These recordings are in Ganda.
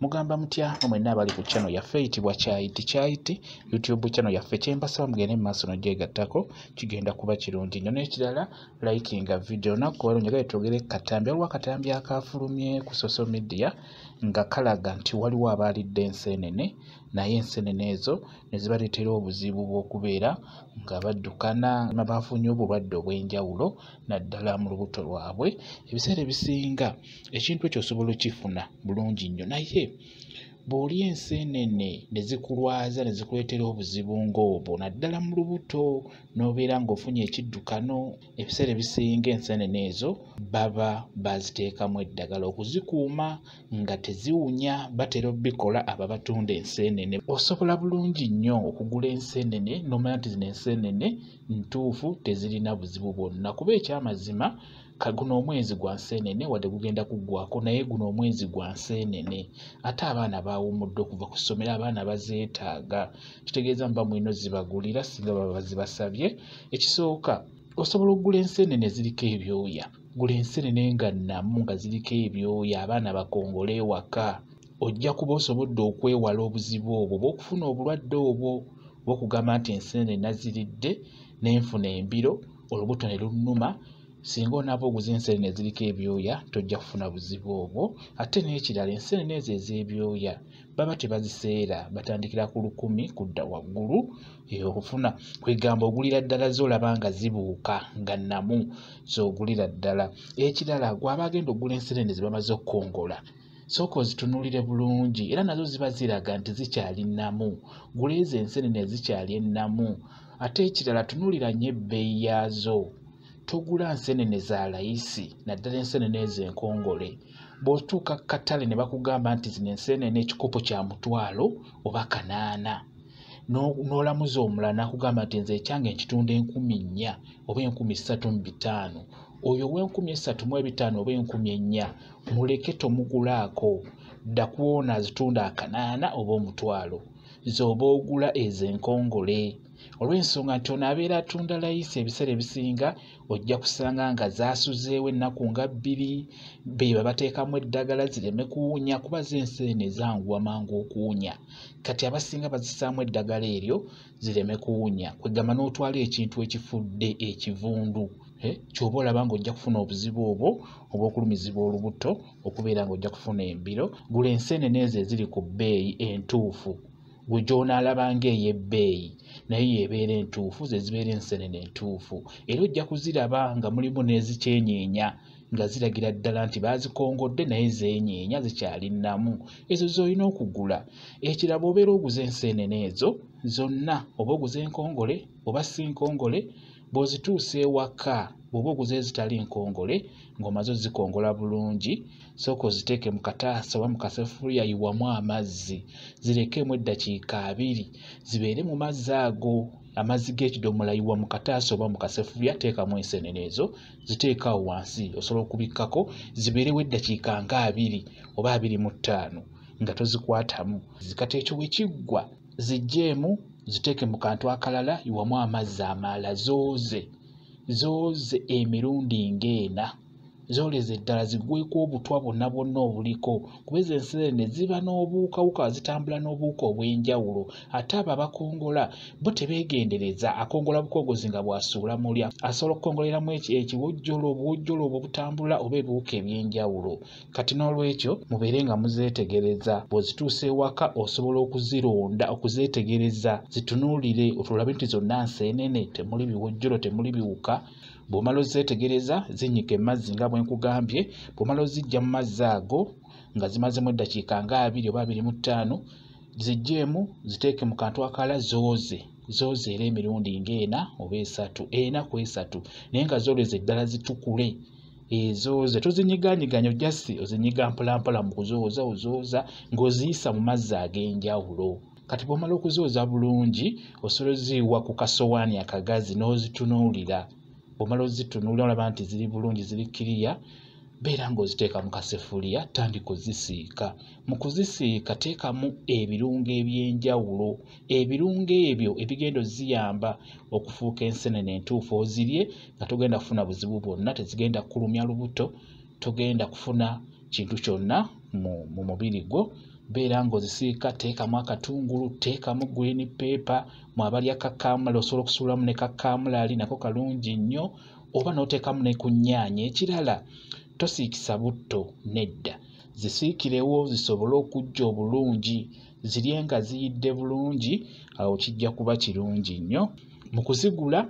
Mugamba mutya mwenna abali ku channel yaffe eyitibwa Kyayiti Kyayiti YouTube channel yaffe? Kyembasaba mugende mu maaso n'ogyegattako, kigenda kuba kirungi nnyo. N'ekirala, likinga video. Olunaku olwaleero njagala twogere ku katambi. Waliwo akatambi akafulumye ku social media nga kalaga nti waliwo abaalidde enseenene, naye enseenene ezo ne zibaleetera obuzibu bw'okubeera nga baddukana, nga bafunye obulwadde obw'enjawulo naddala mu lubuto lwabwe. Ebiseera ebisinga ekintu ekyo osobola okifuna bulungi nnyo, naye bw'olya enseenene ne zikulwaza ne zikuleetera obuzibu ng'obwo naddala mu lubuto n'obeera ng'ofunye ekiddukano, ebiseera ebisinga enseenene ezo baba baaziteekamu eddagala okuzikuuma nga teziwunya. Batera obbikola abo abatunda enseenene. Osobola bulungi nnyo okugula enseenene n'omanya nti zino enseenene ntuufu, tezirina buzibu bwonna, kuba ekyamazima guno omwezi gwa nseenene, wadde gugenda kuggwako, naye guno omwezi gwa nseenene, ate abaana baawummudde okuva ku ssomero, abaana bazeetaaga. Kitegeeza muba mulina ozibagulira singa baba bazibasabye. Ekisooka, osobola okugula enseenene eziriko ebyoya. Gula enseenene nga nnamu, nga ziriko ebyoya, abaana bakongole ewaka. Ojja kuba osobodde okwewala obuzibu obwo bw'okufuna obulwadde obwo bw'okugamba nti enseenene naziridde ne nfuna embiro, olubuto ne lunnuma. Singa onaaba oguze enseenene eziriko ebyoya, tojja kufuna buzibu obwo. Ate n'ekirala, enseenene ezo ez'ebyoya baba tebaziseera, batandikira ku 1000 kudda waggulu okufuna. Kwegamba ogulira ddala z'olaba nga zibuuka nga nnamu, z'ogulira ddala. Ekirala, gw'aba agenda okugula enseenene ze bamaze okukongola, sooka ozitunuulire bulungi, era nazo ziba ziraga nti zikyali nnamu. Gula ezo enseenene ezikyali ennamu. Ate ekirala, tunuulira nnyo ebbeeyi yaazo. Togula nseenene za layisi, naddala enseenene ezo enkongole. Bw'otuuka ku katale ne bakugamba nti zino enseenene ekikopo kya 500 oba 800, n'olamuza omulala n'akugamba nti nze ekyange nkitunda 4000 oba 3500, oyo ow'e3500 oba 4000 muleke, tomugulaako. Dda ku ono azitunda 800 oba 500, z'oba ogula ezo enkongole, olw'ensonga nti ono abeera atunda layisi. Ebiseera ebisinga ojja kusanga nga zaasuzeewo ennaku nga 2, be bateekamu eddagala zireme kuwunya, kuba zo enseenene zanguwa mangu okuwunya. Kati abasinga bazissaamu eddagala eryo zireme kuwunya. Kwegamba n'otwala ekintu ekifudde ekivundu, ky'oba olaba ng'ojja kufuna obuzibu obwo obw'okulumizibwa olubuto, okubeera ng'ojja kufuna embiro. Gula enseenene ezo eziri ku bbeeyi entuufu, gwe gy'onaalaba ng'ey'ebbeeyi, naye y'ebeera entuufu, ze zibeera enseenene entuufu. Era ojja kuziraba nga mulimu n'ezikyenyeenya, nga ziragira ddala nti baazikongodde naye zeenyeenya, zikyali nnamu. Ezo z'olina okugula. Ekirala, bw'obeera oguze enseenene ezo zonna, oba oguze enkongole oba si nkongole, bw'ozituusa ewaka, bw'oba oguze ezitali nkongole ng'omaze ozikongola bulungi, sooka oziteeke mu kataasa oba mu kasefuliya, yiwamu amazzi, zirekemu eddakiika 20 zibeere mu mazzi ago, amazzi g'ekidomola. Yiwa mu kataasa oba mu kasefuliya, teekamu enseenene ezo, ziteeke awo wansi, osobola okubikkako zibeerewo eddakiika nga 20 oba 25 nga tozikwatamu. Kati ekyo bwe kiggwa, ziggyeemu, ziteeke mu kantu akalala, yiwamu amazzi amalala, zooze zooze emirundi ng'ena, zooleze ddala ziggweeko obutwa bwonna bwonna obuliko, kuba ezo enseenene ziba n'obuwukawuka, zitambula n'obuwuka obw'enjawulo. Ate abo abakongola bo tebeegendereza, akongola bukongozi nga bw'asuula muli, asobola okukongoleramu ekiwojjolo, obuwojjolo obwo butambula oba ebiwuka eby'enjawulo. Kati n'olwekyo mubeere nga muzeetegereza. Bw'ozituusa ewaka osobola okuzironda, okuzeetegereza, zitunuulire otulabe nti zonna nseenene, temuli biwojjolo, temuli biwuka. Bw'omala ozeetegereza, zinnyike mu mazzi nga bwe nkugambye. Bw'omala oziggya mu mazzi ago nga zimazemu eddakiika nga 20 oba 25, ziggyeemu, ziteeke mu kantu akalala, zooze zooze era emirundi ng'ena oba 3, 4 ku 3, naye nga zooleze ddala zitukule. Ezooze tozinyigaanyiganya, ojja ozinyiga mpolampola mu kuzooza, ozooza ng'oziyisa mu mazzi ag'enjawulo. Kati bw'omala okuzooza bulungi, osobola oziyiwa ku kasowaani akagazi n'ozitunuulira. Bw'omala ozitunuulira olaba nti ziri bulungi, ziri kiriya, beera ng'oziteeka mu kasefuliya, tandika ozisiika. Mu kuzisiika teekamu ebirungo eby'enjawulo, ebirungo ebyo ebigenda oziyamba okufuuka enseenene entuufu ozirye nga togenda kufuna buzibu bwonna, tezigenda kukulumya lubuto, togenda kufuna kintu kyonna mu mubiri gwo. Beera ng'ozisiika, teekamu akatungulu, teekamu green pepper, mwabalya kakamulali osobola okusuulamu ne kakamulali, nako kalungi nnyo, oba n'oteekamu ne ku nnyaanya. Ekirala, tosiikisa butto, nedda, zisiikirewo zisobole okujja obulungi, zirye nga ziyidde bulungi, awo kijja kuba kirungi nnyo. Mu kuzigula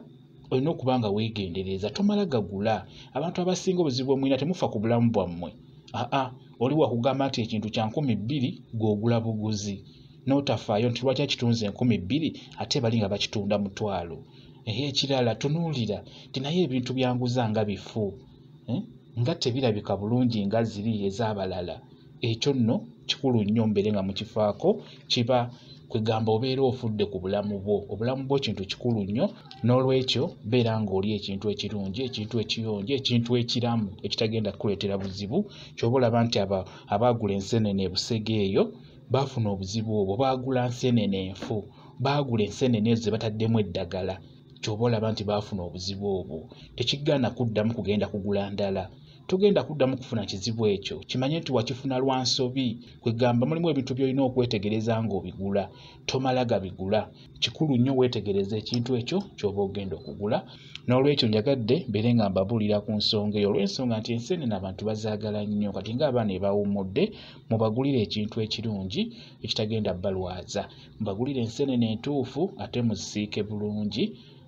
olina okuba nga weegendereza, tomala gagula. Abantu abasinga obuzibu bwe mulina, temufa ku bulamu bwammwe. Aa, oli wakugamba nti ekintu kya 2000, gw'ogula buguzi, n'otafaayo nti lwaki akitunze 2000 ate bali nga bakitunda 500. Ekirala, tunuulira nti naye ebintu byanguza nga bifu, nga tebirabika bulungi nga ziri ez'abalala. Ekyo nno kikulu nnyo mbeere nga mukifaako, kiba kwegamba obeera ofudde ku bulamu bwo. Obulamu bwo kintu kikulu nnyo, n'olwekyo beera ng'oli ekintu ekirungi, ekintu ekiyonjo, ekintu ekiramu ekitagenda kukuleetera buzibu. Ky'oba olaba nti abaagula ensenene ebusege eyo baafuna obuzibu obwo, baagula nsenene enfu, baagula ensenene ezo ze bataddemu eddagala. Ky'oba olaba nti baafuna obuzibu obwo. Tekigaana kuddamu kugenda kugula ndala, togenda kuddamu kufuna kizibu ekyo. Kimanye nti wakifuna lwa nsobi. Kwegamba mulimu ebintu by'olina okwetegereza ng'obigula, tomala gabigula. Kikulu nnyo weetegereza ekintu ekyo ky'oba ogenda okugula. N'olwekyo njagadde mbeere nga mbabuulira ku nsonga eyo, olw'ensonga nti ensenene abantu bazaagala nnyo. Kati ng'abaana ebawummudde, mubagulire ekintu ekirungi ekitagenda balwaza, mubagulire ensenene entuufu ate muzisiike bulungi,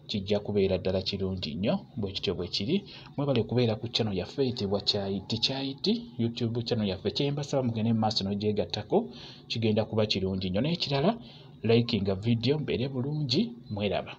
kijja kubeera ddala kirungi nnyo. Bwe kityo bwe kiri. Mwebale kubeera ku channel yaffe eyitibwa Kyayiti Kyayiti, YouTube channel yaffe. Kyembasaba mugende mu maaso n'ogyegattako, kigenda kuba kirungi nnyo. N'ekirala, likinga video, mbeere bulungi, mweraba.